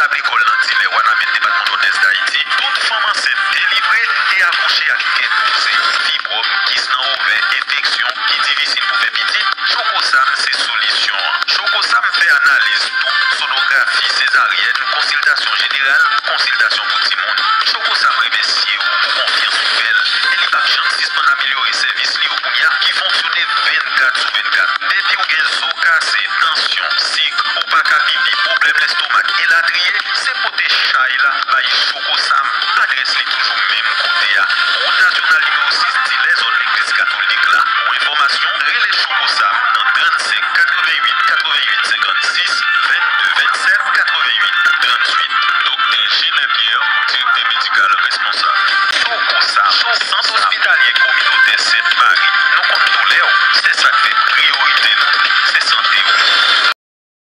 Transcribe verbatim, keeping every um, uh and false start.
Tab lekòl nan Tilè, Wanament, depatman Nòdès Dayiti, tout fanm ansent delivre e akouche ak kè poze, fibwòm, kis nan ovè, enfeksyon, ki difisil pou fè pitit, Chokosam se solisyon an. Chokosam fè analiz tou, sonografi, sezaryèn, konsiltasyon jeneral, konsiltasyon pou timoun. Chokosam remèsye w pou konfyans ou fè l e li p ap janm sispann amelyore sèvis li yo kounye a ki fonksyone vennkat sou vennkat. Depi w gen zo kase, tansyon, sik, ou pa ka pipi, pwoblèm lestomak, elatriye, se pote chay la bay Chokosam. Adrès li toujou menm kote a, wout nasyonal nimewo sis, Tilè, zòn legliz katolik la. Pou enfòmasyon, rele Chokosam nan trannsenk katreventuit katreventuit senkannsis, vennde vennsèt katreventuit.